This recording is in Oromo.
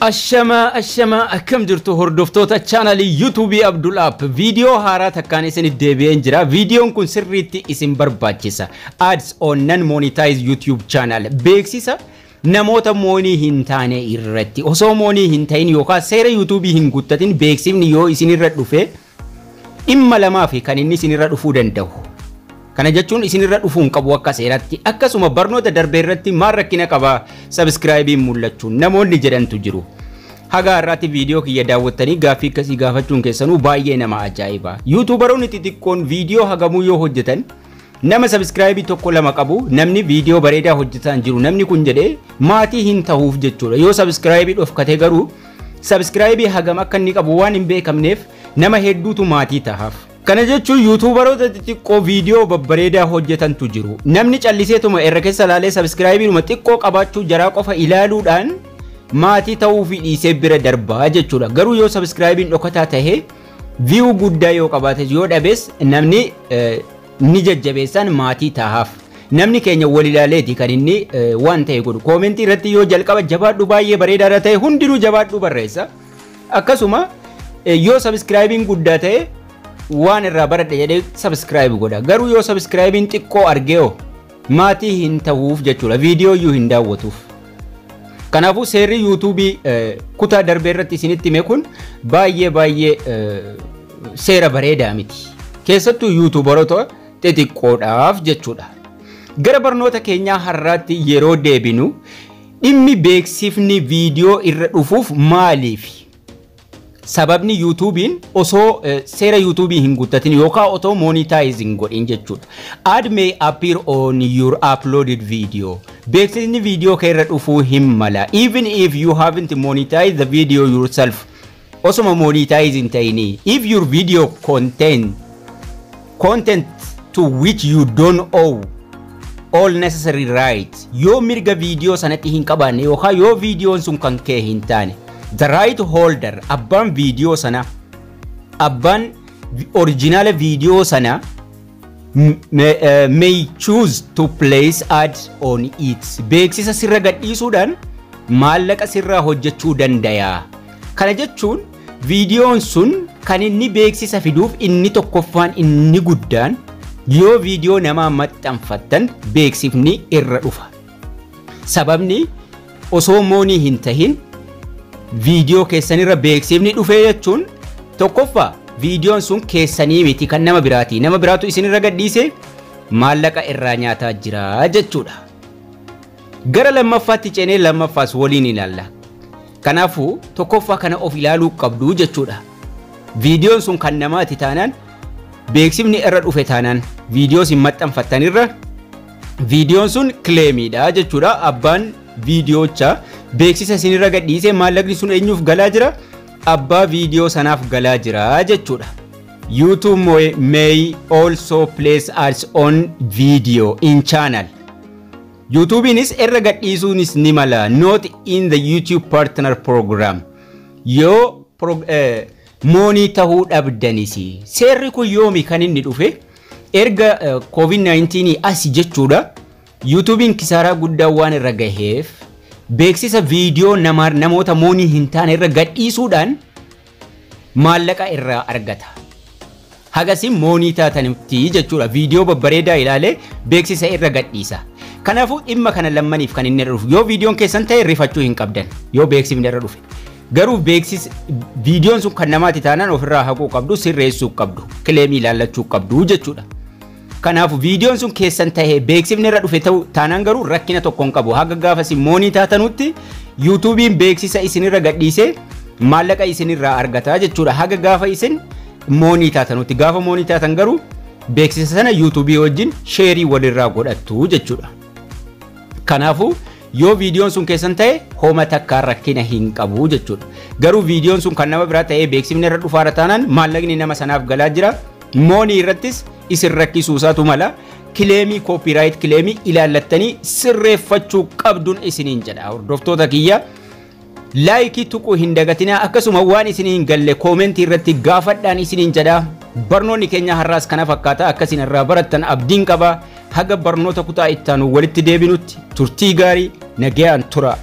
Ashamaa, ashamaa, akkam jirtu hordoftoota chaanalii YouTubeii Abdul App? Viidiyoo haaraa takkaan isin deebi'een jira. Viidiyoon kun sirriitti isin barbaachisa. Ads on non monetized YouTube channel. Beeksisa namoota moonii hin taane irratti, osoo moonii hin ta'in yookaan seera YouTubeii hin guuttatin beeksifni yoo isinirra dhufe, dhimma lamaa fi kan inni isinirra dhufuu danda'u. Kana jechuun isinirra dhufuu hin qabu akka seeratti. Akkasuma barnoota darbe irratti maal rakkina qaba subscribeiin mul'achuun namoonni jedhantu jiru. Haga har'aatti viidiyoo kiyya daawwattanii gaaffii akkasii gaafachuun keessanuu baay'ee nama ajaa'iba. YouTuberoonni xixiqqoon viidiyoo hagamuu yoo hojjetan, nama subscribeii tokko lama qabu namni viidiyoo bareedaa hojjetan jiru namni kun jedhee maatii hin ta'uuf jechuudha. Yoo subscribeii dhofkate garuu, subscribeii hagam akka inni qabu waan hin beekamneef, nama hedduutu maatii tahaaf. Kana jechuun YouTuberoota xixiqqoo viidiyoo babbareedaa hojjetantu jiru. Namni calliseetuma irra keessa ilaalee subscribeiidhuma xiqqoo qabaachuu jaraa qofa ilaaluudhaan maatii ta'uu fi dhiisee bira darbaa jechuudha. Garuu yoo subscribeiin dhokataa tahee, view guddaa yoo qabaate yoo dhabes, namni ni jajjabeessan maatii tahaaf. Namni keenya wal ilaaleeti kan inni waan ta'e godhu. Commentii irratti yoo jalqaba "jabaadhu, baay'ee bareedaadha" ta'e, hundinuu "jabaadhu" barreessa. Akkasuma yoo subscribeiin guddaa ta'e, "waan irraa baradhe" jedhee subscribe godha. Garuu yoo subscribeiin xiqqoo argeeoo, maatii hin ta'uuf jechuudha. Viidiyoo iyyuu hin daawwatuuf. Kanaafuu seerri YouTubeii kutaa darbee irratti isinitti hime kun baay'ee baay'ee seera bareedaa miti. Keessattuu YouTuberoota xixiqqoodhaaf jechuudha. Gara barnoota keenyaa har'aatti yeroo deebinu, dhimmi beeksifni viidiyoo irra dhufuuf maaliif? Sababni YouTubeiin osoo seera YouTubeii hin guuttatin yookaan otoo monetize hin godhin jechuudha. Ad may appear on your uploaded video. Beeksisni viidiyoo kee irra dhufuu hin mala. Even if you haven't monetized the video yourself. Osoma monetize hin ta'ini. If your video content content to which you don't own all necessary rights, yoo mirga viidiyoo sanatti hin qabaanne yookaan yoo viidiyoon sun kan kee hin taane, the right holder, abbaan viidiyoo sana, abbaan original viidiyoo sana may choose to place ads on it, beeksisa sirra gadhiisuudhaan maallaqa sirraa hojjechuu danda'a. Kana jechuun viidiyoon sun kan inni beeksisa fiduuf inni tokkoffaan, inni guddaan, yoo viidiyoo namaa maxxanfattan beeksifni irra dhufa. Sababni osoo moonii hin tahin viidiyoo keessanirra beeksifni dhufee jechuun, tokkoffaa viidiyoon sun keessanii miti, kan nama biraati. Nama biraatu isinirra gadhiise, maallaqa irraa nyaataa jira jechuudha. Gara lammaffaatti ceenee lammaffaas waliin ilaalla. Kanaafuu tokkoffaa kana of ilaaluu qabdu jechuudha. Viidiyoon sun kan namaati taanaan, beeksifni irra dhufe taanaan, viidiyoo isin maxxanfattanirra, viidiyoon sun claimiidha jechuudha. Abbaan viidiyoocha beeksisa isinirra gadhiise, maallaqni sun eenyuuf galaa jira? Abbaa viidiyoo sanaaf galaa jira jechuudha. YouTube may also place ads on video in channel. YouTubeiinis irra gadhiisuunis ni mala. Not in the YouTube Partner Program. Yoo moonii tahuu dhabdanis. Seerri kun yoomi kan inni dhufe? Erga COVID-19 asi jechuudha. YouTubeiin kisaaraa guddaa waan irra gaheef, beeksisa viidiyoo namoota moonii hin taane irra gadhiisuudhaan maallaqa irraa argata. Hagasi moonii taatanitti jechuudha. Viidiyoo babbareedaa ilaalee beeksisa irra gadhiisa. Kanaafuu dhimma kana lammaniif kan inni irra dhufu, yoo viidiyoon keessan ta'e rifachuu hin qabdan yoo beeksifni irra dhufe. Garuu beeksis viidiyoon sun kan namaati taanaan, ofirraa haquu qabdu, sirreessuu qabdu, claimii ilaallachuu qabdu jechuudha. Kanaafuu viidiyoon sun keessan ta'ee beeksifni irra dhufe ta'u taanaan garuu rakkina tokko hin qabu. Haga gaafas moonii taatanutti YouTubeiin beeksisa isinirra gadhiisee maallaqa isinirraa argata jechuudha. Haga gaafa isin moonii taatanutti. Gaafa moonii taatan garuu beeksisa sana YouTubeii wajjin shareii walirraa godhattu jechuudha. Kanaafuu yoo viidiyoon sun keessan ta'e homa takkaan rakkina hin qabu jechuudha. Garuu viidiyoon sun kan nama biraa ta'ee beeksifni irra dhufaara taanaan, maallaqni nama sanaaf galaa jira. Moonii irrattis isin rakkisuu isaatu mala. Claimii, copyright claimii ilaallattanii sirreeffachuu qabduun isiniin jedha. Hordoftoota kiyya, likeii tuquu hin dagatinaa, akkasuma waan isiniin galle commentii irratti gaafadhaan isiniin jedha. Barnoonni keenya har'aas kana fakkaata, akkasin irraa barattan abdiin qaba. Haga barnoota kutaa ittaanu walitti deebinutti turtii gaarii, nagayaan tura.